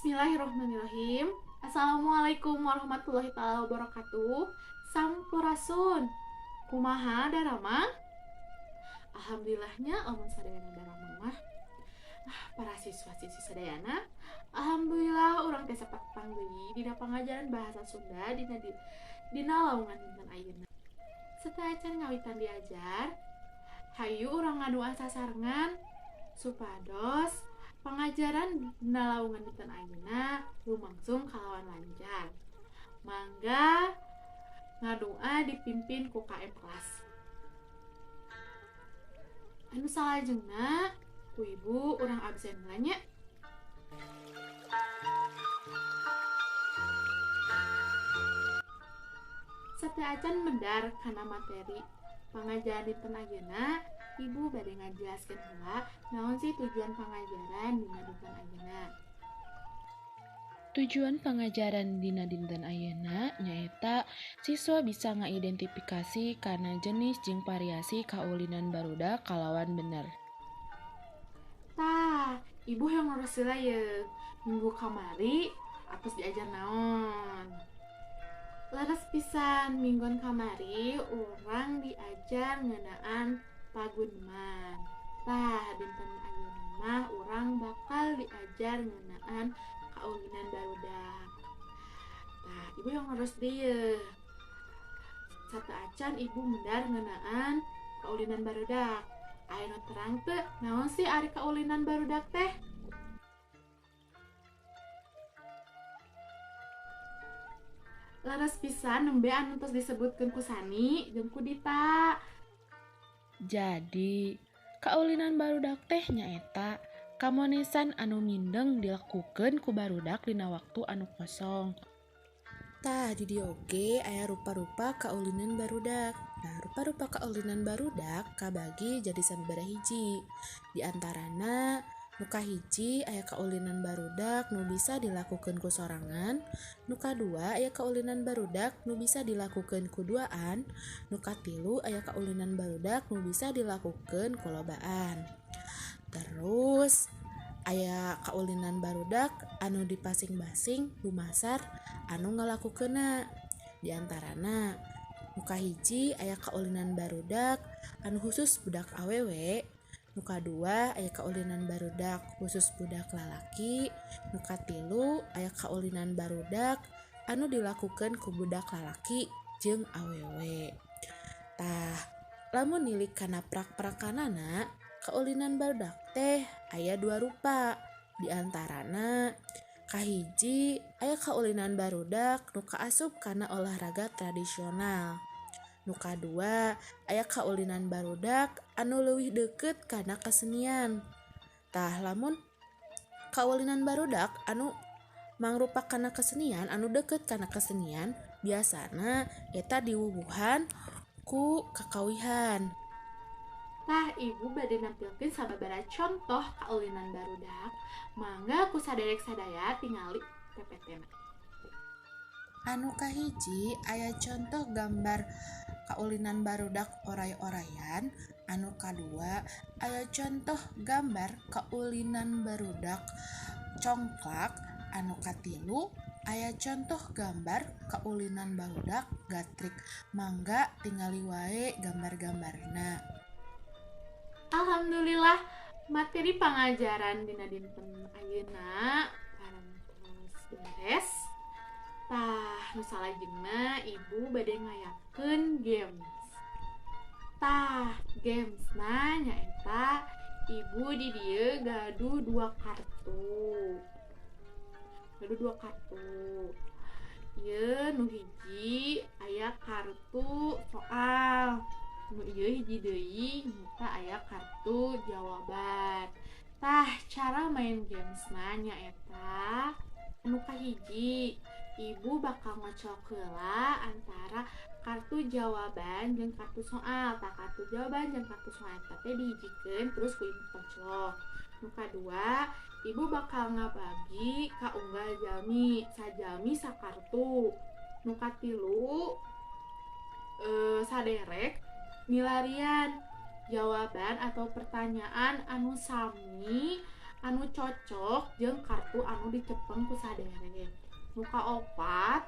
Bismillahirrahmanirrahim. Assalamualaikum warahmatullahi taala wabarakatuh. Sampurasun. Kumaha daramang? Alhamdulillahnya lamun sadayana daramang mah. Para siswa-siswi sadayana, alhamdulillah urang tiasa patepang deui dina pangajaran bahasa Sunda dina laungan dinten ayeuna. Sateuacan ngawitan diajar, hayu urang ngadoa sasarengan supados pangajaran dina laungan dinten ayeuna lumangsung kalawan lancar. Mangga ngadoa dipimpin ku KM kelas. Anu salajengna ku ibu urang absen heula nya. Sateuacan medar kana materi pangajaran dinten ayeuna, ibu bade ngajelaskeun heula naon sih tujuan pangajaran dina dinten ayeuna. Tujuan pangajaran dina dinten ayeuna nyaeta siswa bisa ngaidentifikasi kana jenis jeung variasi kaulinan barudak kalawan bener. Tah, ibu hoyong ngurus heula ye. Minggu kamari atos diajar naon? Leres pisan minggon kamari urang diajar ngeunaan paguneman. Tah, dinten ayeuna mah urang bakal diajar ngeunaan kaulinan barudak. Tah, ibu yang ngurus deui. Sateuacan ibu mendar ngeunaan kaulinan barudak. Aya nu terang teu naon sih ari kaulinan barudak teh? Leres pisan nembe anu tos disebutkeun ku Sani jeung ku Dita. Jadi, kaulinan barudak teh nyaeta kamonesan anu mindeng dilakukeun ku barudak dina waktu anu kosong. Tah, di dieu oge aya rupa-rupa kaulinan barudak. Nah, rupa-rupa kaulinan barudak kabagi jadi sababaraha hiji. Di antarana nu kahiji aya kaulinan barudak nu bisa dilakukeun ku sorangan, nu kadua aya kaulinan barudak nu bisa dilakukeun ku duaan, nu katilu aya kaulinan barudak nu bisa dilakukeun ku lobaan. Terus aya kaulinan barudak anu dipasing-basing dumasar anu ngalakukeunna. Di antarana nu kahiji aya kaulinan barudak anu khusus budak awewe, nu kadua aya kaulinan barudak khusus budak lalaki, nu katilu aya kaulinan barudak anu dilakukeun ku budak lalaki jeung awewe. Tah, lamun nilik kana prak-prakanana, kaulinan barudak teh aya dua rupa. Di antarana kahiji aya kaulinan barudak nu kaasup kana olahraga tradisional. Nu kadua aya kaulinan barudak anu leuwih deukeut kana kesenian. Tah, lamun kaulinan barudak anu mangrupa kana kesenian, anu deukeut kana kesenian, biasana eta diwuwuhan ku kakawihan. Tah, ibu bade nampilkeun sababaraha contoh kaulinan barudak. Mangga ku saderek sadaya tingali PPT-na. Anu kahiji aya contoh gambar kaulinan barudak oray-orayan. Anu kadua aya contoh gambar kaulinan barudak congklak. Anu katilu aya contoh gambar kaulinan barudak gatrik. Mangga tingali wae gambar-gambarna. Alhamdulillah materi pangajaran dina dinten ayeuna parantos beres. Tah, nu salajengna ibu bade ngayakeun games. Tah, gamesna nyaeta ibu di dieu gaduh dua kartu. Gaduh dua kartu. Ieu nu hiji aya kartu soal. Nu ieu hiji deui nyaeta aya kartu jawaban. Tah, cara main gamesna nyaeta anu kahiji ibu bakal ngocok heula antara kartu jawaban jeung kartu soal. Tah, kartu jawaban jeung kartu soal eta teh dihijikeun terus ku ibu koclok. Nu kadua, ibu bakal ngabagi ka unggal jalmi, sajalmi sakartu. Nu katilu saderek milarian jawaban atau pertanyaan anu sami anu cocok jeung kartu anu dicepeng ku saderek. Nu kaopat,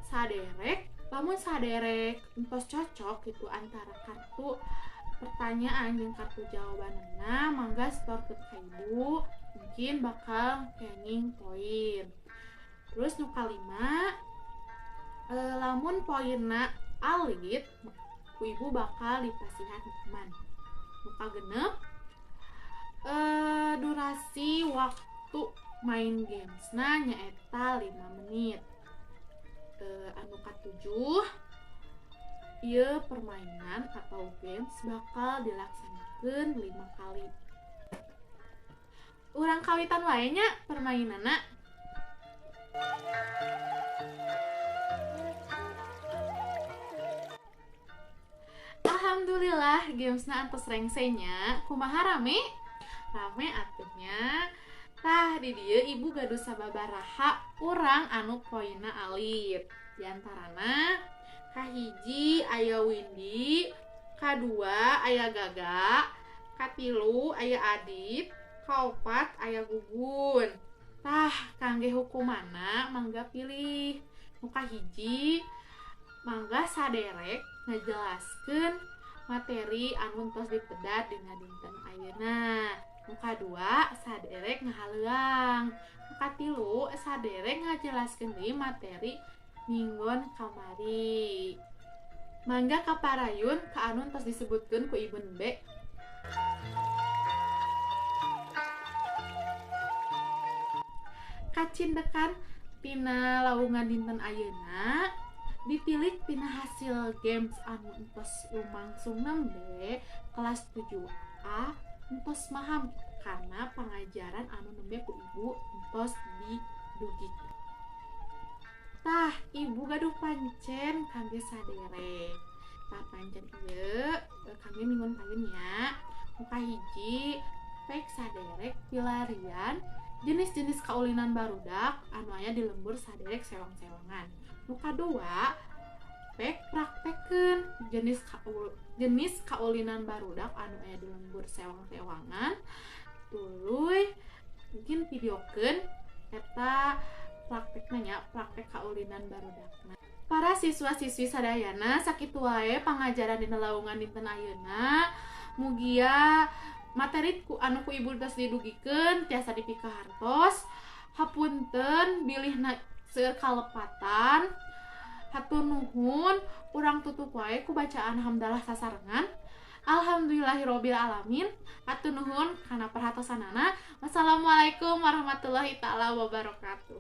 saderek lamun saderek entos cocok gitu antara kartu pertanyaan jeung kartu jawabanana, mangga setorkeun ka ibu, mungkin bakal kenging poin. Terus nu kalima, lamun poinna alit ku ibu bakal dipasihan hukuman. Nu kagenep, durasi waktu main gamesna nyaeta 5 menit. Anu katujuh, ieu permainan atau games bakal dilaksanakeun 5 kali. Urang kawitan wae nya permainanna. Alhamdulillah gamesna antos rengse nya. Kumaha rame? Rame atuh nya. Tah di dieu ibu gaduh sababaraha urang anu poinna alit. Di antarana kahiji aya Windy, kadua aya Gaga, katilu aya Adit, kaopat aya Gugun. Tah kangge hukumanna mangga pilih. Nu kahiji mangga saderek ngajelaskeun materi anu tos dipedhat dina dinten ayeuna. Nu kadua saderek ngahaleuang. Nu katilu saderek ngajelaskeun deui materi minggon kamari. Mangga kaparayun ka anu tos disebutkeun ku ibu nembe. Kacindekan tina lawungan dinten ayeuna ditilik tina hasil games anu entos lumangsung nembe kelas 7A entos maham karena pangajaran anu nembe ku ibu entos didugikeun. Tah ibu gaduh pancen kangge saderek. Tah pancen ieu kangge minggon payun nya. Nu kahiji pek saderek pilarian jenis-jenis kaulinan barudak anu aya di lembur saderek sewang-sewangan. Nu kadua pek praktekeun jenis kaulinan barudak anu aya di lembur sewang-sewangan. Tuluy mungkin videokeun eta praktekna nya, praktek kaulinan barudakna. Para siswa-siswi sadayana sakitu wae pangajaran dina lawungan dinten ayeuna. Mugia materi ku anu ku ibu tos didugikeun tiasa dipikahartos. Hapunten bilihna seueur kalepatan. Hatur nuhun, urang tutup wae ku bacaan hamdalah sasarengan. Alhamdulillahirabbil alamin. Hatur nuhun kana perhatosanana. Wassalamualaikum warahmatullahi taala wabarakatuh.